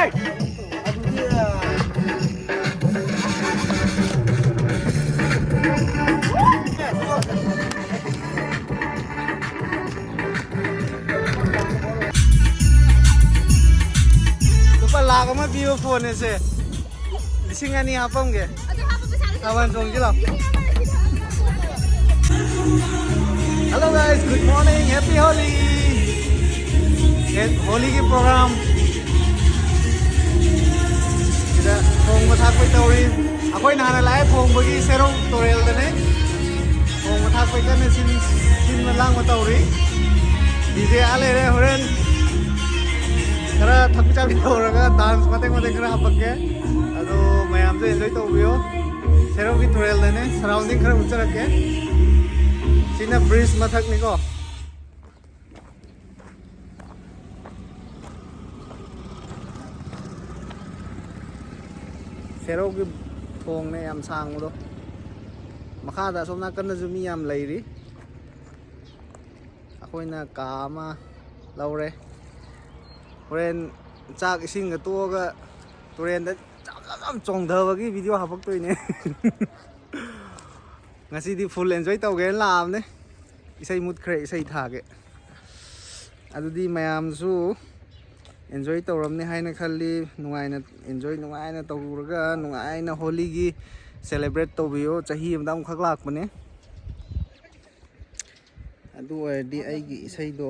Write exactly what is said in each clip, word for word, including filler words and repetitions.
ꯂꯨꯄꯥ ꯂꯥꯈ ꯑꯃ ꯄꯤꯕ ꯐꯣꯟꯅꯦ ꯁꯦ꯫ ꯂꯤꯁꯤꯡ ꯑꯅꯤ ꯍꯥꯞꯄꯝꯒꯦ꯫ ꯊꯥꯕꯜ ꯆꯣꯡꯁꯤ ꯂꯥꯎ꯫ Hello guys, good morning, happy Holi. ꯍꯣꯂꯤꯒꯤ ꯄ꯭ꯔꯣꯒ꯭ꯔꯥꯝ ꯁꯤꯗ ꯊꯣꯡꯕ ꯊꯥꯛꯄꯩ ꯇꯧꯔꯤ꯫ ꯑꯩꯈꯣꯏꯅ ꯍꯥꯟꯅ ꯂꯥꯛꯑꯦ ꯊꯣꯡꯕꯒꯤ ꯁꯦꯔꯧ ꯇꯨꯔꯦꯜꯗꯅꯦ꯫ ꯊꯣꯡꯕ ꯊꯥꯛꯄꯩ ꯀꯟꯅ ꯁꯤꯟ-, ꯁꯤꯟꯕ ꯂꯥꯡꯕ ꯇꯧꯔꯤ꯫ ꯗꯤ ꯖꯦ ꯑꯥ ꯂꯩꯔꯦ, ꯍꯣꯔꯦꯟ ꯈꯔ ꯊꯛꯄꯤ ꯆꯥꯕꯤ ꯇꯧꯔꯒ ꯗꯥꯟꯁ ꯃꯇꯦꯛ ꯃꯇꯦꯛ ꯈꯔ ꯍꯥꯞꯄꯛꯀꯦ꯫ ꯑꯗꯣ ꯃꯌꯥꯝꯁꯨ ꯑꯦꯟꯖꯣꯏ ꯇꯧꯕꯤꯌꯣ꯫ ꯁꯦꯔꯧꯒꯤ ꯇꯨꯔꯦꯜꯗꯅꯦ, ꯁꯔꯥꯎꯟꯗꯤꯡ ꯈꯔ ꯎꯠꯆꯔꯛꯀꯦ꯫ ꯁꯤꯅ ꯕ꯭ꯔꯤꯖ ꯃꯊꯛꯅꯤꯀꯣ꯫ ꯁꯦꯔꯧꯒꯤ ꯊꯣꯡꯅꯦ ꯌꯥꯝ ꯁꯥꯡꯕꯗꯣ꯫ ꯃꯈꯥꯗ ꯑꯁꯣꯝ ꯅꯥꯀꯟꯗꯁꯨ ꯃꯤ ꯌꯥꯝ ꯂꯩꯔꯤ꯫ ꯑꯩꯈꯣꯏꯅ ꯀꯥ ꯑꯃ ꯂꯧꯔꯦ꯫ ꯍꯣꯔꯦꯟ ꯆꯥꯛ ꯏꯁꯤꯡꯒ ꯇꯣꯛꯑꯒ ꯇꯨꯔꯦꯟꯗ ꯖꯝ ꯖꯝ ꯖꯝ ꯆꯣꯡꯊꯕꯒꯤ ꯚꯤꯗꯤꯑꯣ ꯍꯥꯄꯛꯇꯣꯏꯅꯦ꯫ ꯉꯁꯤꯗꯤ ꯐꯨꯜ ꯑꯦꯟꯖꯣꯏ ꯇꯧꯒꯦꯅ ꯂꯥꯛꯑꯕꯅꯦ꯫ ꯏꯁꯩ ꯃꯨꯠꯈ꯭ꯔꯦ, ꯏꯁꯩ ꯊꯥꯒꯦ꯫ ꯑꯗꯨꯗꯤ ꯃꯌꯥꯝꯁꯨ ꯑꯦꯟꯖꯣꯏ ꯇꯧꯔꯝꯅꯤ ꯍꯥꯏꯅ ꯈꯜꯂꯤ꯫ ꯅꯨꯡꯉꯥꯏꯅ ꯑꯦꯟꯖꯣꯏ ꯅꯨꯡꯉꯥꯏꯅ ꯇꯧꯔꯒ ꯅꯨꯡꯉꯥꯏꯅ ꯍꯣꯂꯤꯒꯤ ꯁꯦꯂꯦꯕ꯭ꯔꯦꯠ ꯇꯧꯕꯤꯌꯣ꯫ ꯆꯍꯤ ꯑꯃꯗ ꯑꯃꯨꯛꯈꯛ ꯂꯥꯛꯄꯅꯦ꯫ ꯑꯗꯨ ꯑꯣꯏꯔꯗꯤ ꯑꯩꯒꯤ ꯏꯁꯩꯗꯣ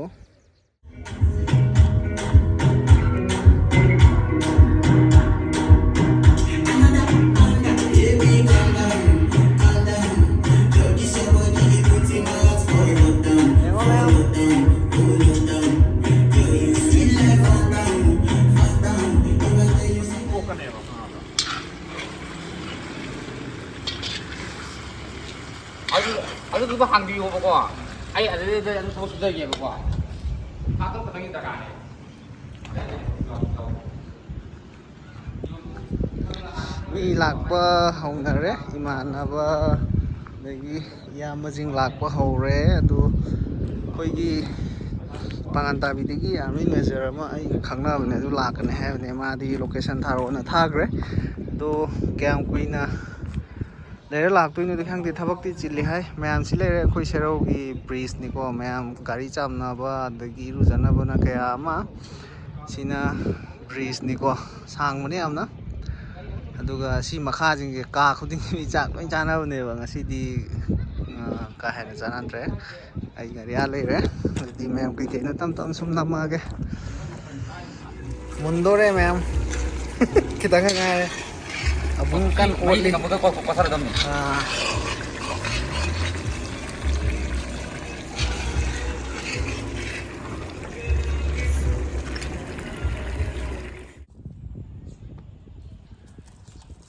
ꯑꯗꯨ, ꯑꯗꯨꯗꯨꯗ ꯍꯥꯡꯕꯤꯌꯣꯕꯀꯣ꯫ ꯑꯩ ꯑꯗꯨꯗꯩꯗ ꯑꯗꯨꯝ ꯊꯕꯛ ꯁꯨꯖꯒꯦꯕꯀꯣ꯫ ꯍꯥꯞꯇꯣꯛ ꯈꯛꯇꯪꯒꯤ ꯗꯔꯀꯥꯔꯅꯦ꯫ ꯃꯤ ꯂꯥꯛꯄ ꯍꯧꯅꯔꯦ꯫ ꯏꯃꯥꯟꯅꯕ ꯑꯗꯒꯤ ꯏꯌꯥꯝꯕꯁꯤꯡ ꯂꯥꯛꯄ ꯍꯧꯔꯦ꯫ ꯑꯗꯨ ꯑꯩꯈꯣꯏꯒꯤ ꯄꯥꯉꯟ ꯇꯥꯕꯤꯗꯒꯤ ꯑꯥꯔꯃꯤ ꯃꯦꯖꯔ ꯑꯃ ꯑꯩꯒ ꯈꯪꯅꯕꯅꯦ, ꯑꯗꯨ ꯂꯥꯛꯀꯅꯤ ꯍꯥꯏꯕꯅꯦ꯫ ꯃꯥꯗꯤ ꯂꯣꯀꯦꯁꯟ ꯊꯥꯔꯛꯑꯣꯅ ꯊꯥꯈ꯭ꯔꯦ꯫ ꯑꯗꯣ ꯀꯌꯥꯝ ꯀꯨꯏꯅ ꯂꯩꯔ ꯂꯥꯛꯇꯣꯏꯅꯣꯗꯤ ꯈꯪꯗꯦ, ꯊꯕꯛꯇꯤ ꯆꯤꯜꯂꯤ ꯍꯥꯏ꯫ ꯃꯌꯥꯝꯁꯤ ꯂꯩꯔꯦ ꯑꯩꯈꯣꯏ ꯁꯦꯔꯧꯒꯤ ꯕ꯭ꯔꯤꯖꯅꯤꯀꯣ, ꯃꯌꯥꯝ ꯒꯥꯔꯤ ꯆꯥꯝꯅꯕ ꯑꯗꯒꯤ ꯏꯔꯨꯖꯅꯕꯅ ꯀꯌꯥ ꯑꯃ꯫ ꯁꯤꯅ ꯕ꯭ꯔꯤꯖꯅꯤꯀꯣ, ꯁꯥꯡꯕꯅꯤ ꯌꯥꯝꯅ꯫ ꯑꯗꯨꯒ ꯁꯤ ꯃꯈꯥꯁꯤꯡꯁꯦ ꯀꯥ ꯈꯨꯗꯤꯡꯒꯤ ꯃꯤ ꯆꯥꯛ ꯂꯣꯏ ꯆꯥꯅꯕꯅꯦꯕ꯫ ꯉꯁꯤꯗꯤ ꯑ, ꯀꯥ ꯍꯦꯟꯅ ꯆꯥꯅꯗ꯭ꯔꯦ꯫ ꯑꯩ ꯒꯥꯔꯤ ꯑꯥ ꯂꯩꯔꯦ꯫ ꯑꯗꯨꯗꯤ ꯃꯌꯥꯝ ꯀꯩꯀꯩꯅꯣ ꯇꯞ ꯇꯞꯅ ꯁꯨꯝ ꯅꯝꯃꯛꯑꯒꯦ꯫ ꯃꯨꯟꯗꯣꯔꯦ ꯃꯌꯥꯝ꯫ ꯈꯤꯇꯪ ꯈꯛ ꯉꯥꯏꯔꯦ꯫ ꯑꯕꯨꯡ ꯀꯟꯅ ꯑꯣꯠꯂꯤ꯫ ꯃꯩ ꯊꯝꯃꯒ ꯀꯣ-, ꯀꯣ-, ꯀꯣꯊꯔꯗꯝꯅꯤ꯫ ꯑꯥ꯫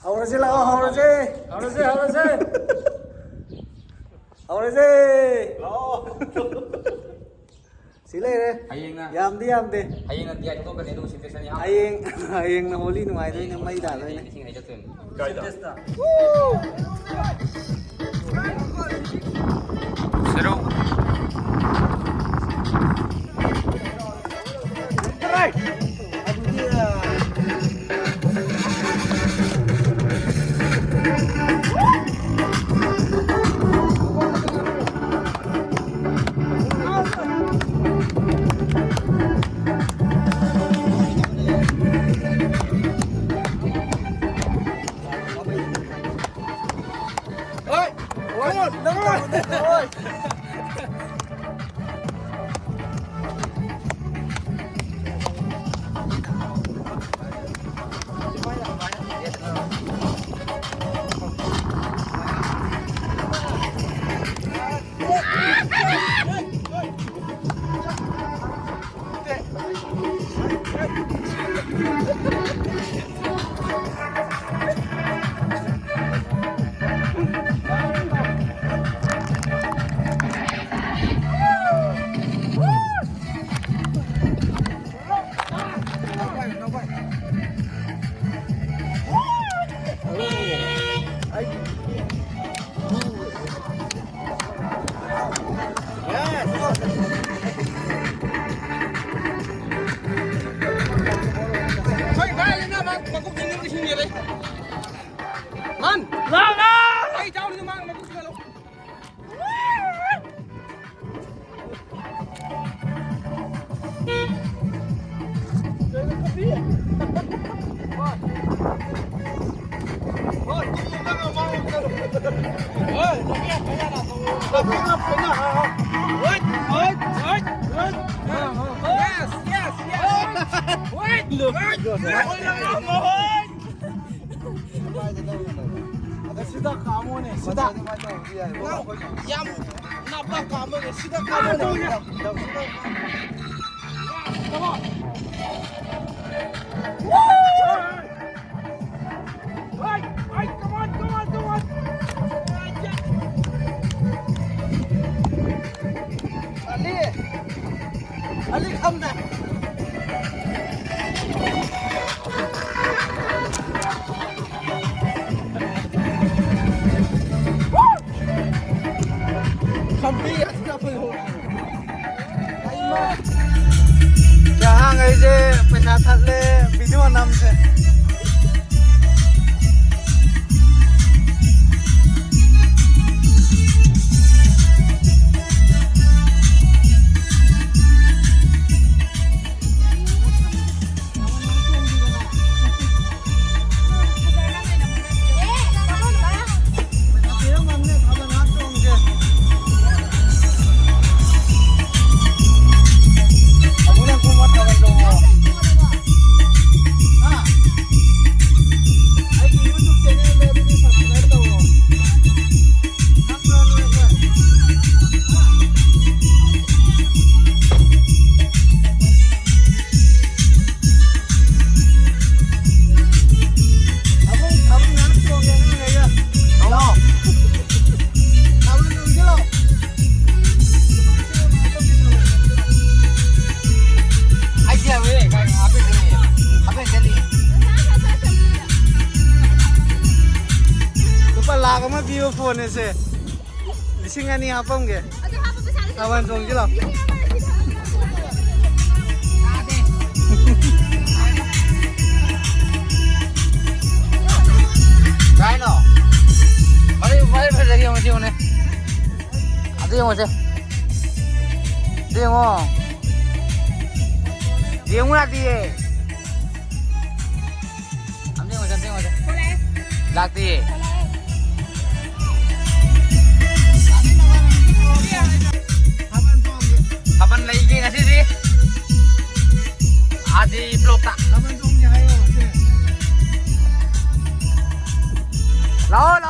ꯍꯧꯔꯁꯦ ꯂꯥꯛꯑꯣ, ꯍꯧꯔꯁꯦ꯫ ꯍꯧꯔꯁꯦ, ꯍꯧꯔꯁꯦ꯫ ꯍꯧꯔꯁꯦ꯫ ꯁꯤ ꯂꯩꯔꯦ꯫ ꯍꯌꯦꯡꯅ ꯌꯥꯝꯗꯤ ꯌꯥꯝꯗꯦ꯫ ꯍꯌꯦꯡꯅ ꯗꯤ ꯑꯥꯏ ꯊꯣꯛꯀꯅꯤ, ꯑꯗꯨꯒ ꯁꯤꯟꯇꯦꯛꯁ ꯑꯅꯤ ꯍꯥꯞꯄ꯫ ꯍꯌꯦꯡ, ꯍꯌꯦꯡꯅ ꯍꯣꯂꯤ ꯅꯨꯡꯉꯥꯏꯗꯣꯏꯅꯦ, ꯃꯩ ꯇꯥꯗꯣꯏꯅꯦ꯫ ꯏꯁꯤꯡ ꯍꯩꯖꯠꯇꯣꯏꯅꯤ꯫ ꯀꯥꯏꯗ? ꯁꯦꯔꯧ꯫ ꯃꯀꯣꯛ ꯆꯤꯡꯉꯒ ꯏꯁꯤꯡ ꯌꯦꯜꯂꯦ꯫ ꯃꯥꯟ! ꯂꯥꯛ, ꯂꯥꯛ! ꯑꯩ ꯆꯥꯎꯔꯤꯗꯣ ꯃꯥ ꯃꯀꯣꯛ ꯆꯤꯡꯍꯜꯂꯣ꯫ Yes, yes, yes. Wait, wait, wait. ꯑꯗ ꯁꯤꯗ ꯀꯥꯝꯃꯣꯅꯦ, ꯁꯤꯗ꯫ ꯌꯥꯝ ꯅꯥꯄꯥ ꯀꯥꯝꯃꯣꯅꯦ, ꯁꯤꯗ ꯀꯥꯝꯃꯣꯅꯦ꯫ Come on. Hey, hey, come on, come on, come on. Ali, Ali, come back. ꯑꯉꯥꯡꯈꯩꯁꯦ ꯄꯩꯁꯥ ꯊꯠꯂꯦ, video ꯅꯝꯁꯦ꯫ ꯂꯨꯄꯥ ꯂꯥꯛ ꯑꯃ ꯄꯤꯕ ꯐꯣꯟꯅꯦꯁꯦ꯫ ꯂꯤꯁꯤꯡ ꯑꯅꯤ ꯍꯥꯞꯄꯝꯒꯦ꯫ ꯑꯗꯨ ꯍꯥꯞꯄ ꯄꯩꯁꯥꯗꯤ ꯊꯥꯕꯜ ꯆꯣꯡꯁꯤ ꯂꯥꯎ꯫ ꯂꯤꯁꯤꯡ ꯑꯃ ꯂꯤꯁꯤꯡ ꯑꯃ꯫ ꯌꯦꯡꯉꯣꯁꯦ꯫ ꯌꯦꯡꯉꯣ꯫ ꯌꯦꯡꯉꯨ ꯌꯥꯗꯤꯌꯦ꯫ ꯑꯝꯇ ꯌꯦꯡꯉꯣꯁꯦ, ꯑꯝꯇ ꯌꯦꯡꯉꯣꯁꯦ꯫ ꯊꯣꯛꯂꯛꯑꯦ꯫ ꯂꯥꯛꯇꯤꯌꯦ꯫ ꯊꯣꯛꯂꯛꯑꯦ꯫ ꯊꯥꯕꯜ ꯂꯩꯒꯦ ꯉꯁꯤꯗꯤ꯫ ꯑꯥꯗꯤ ꯕ꯭ꯂꯣꯛꯇ꯫ ꯂꯥꯛꯑꯣ, ꯂꯥꯛꯑꯣ꯫